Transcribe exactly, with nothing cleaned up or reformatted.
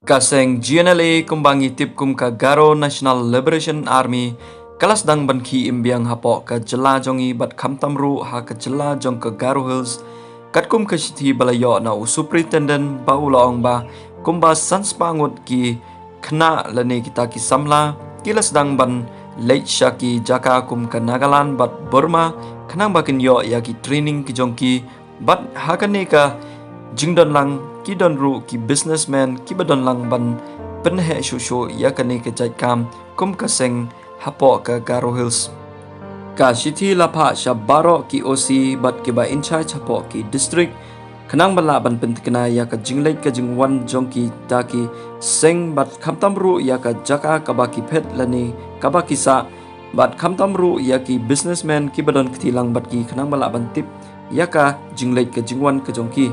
Ka seng G N L A kumba ngi tip kum ka Garo National Liberation Army ka la sdang ban khie im biang hapoh ka jylla jong ngi bad khamtam ruh ha ka jylla jong ka Garo Hills. Katkum ka shithi ba la ïoh na u Superintendent ba u la ong ba kumba san spah ngut ki khynnah lane kita ki samla ki la sdang ban leit sha ki jaka kum ka Nagaland bad Burma khnang ba kin ïoh ïa ki training ki jong ki bad ha kane ka jingdon lang ki don ruh ki businessman kiba don lang ban pynheh shuh shuh ïa kane ka jait kam kum ka seng hapoh ka Garo Hills. Ka shithi la phah sha baroh ki O C bad kiba in charge hapoh ki district khnang ba lah ban pyntikna ïa ka jingleit ka jingwan jong kita ki seng bad khamtam ruh ïa ka jaka kaba ki phet lane kaba ki sah bad khamtam ruh ïa ki businessman kiba don kti lang bad ki khnang ba lah ban tip ïa ka jingleit ka jingwan ka jong ki.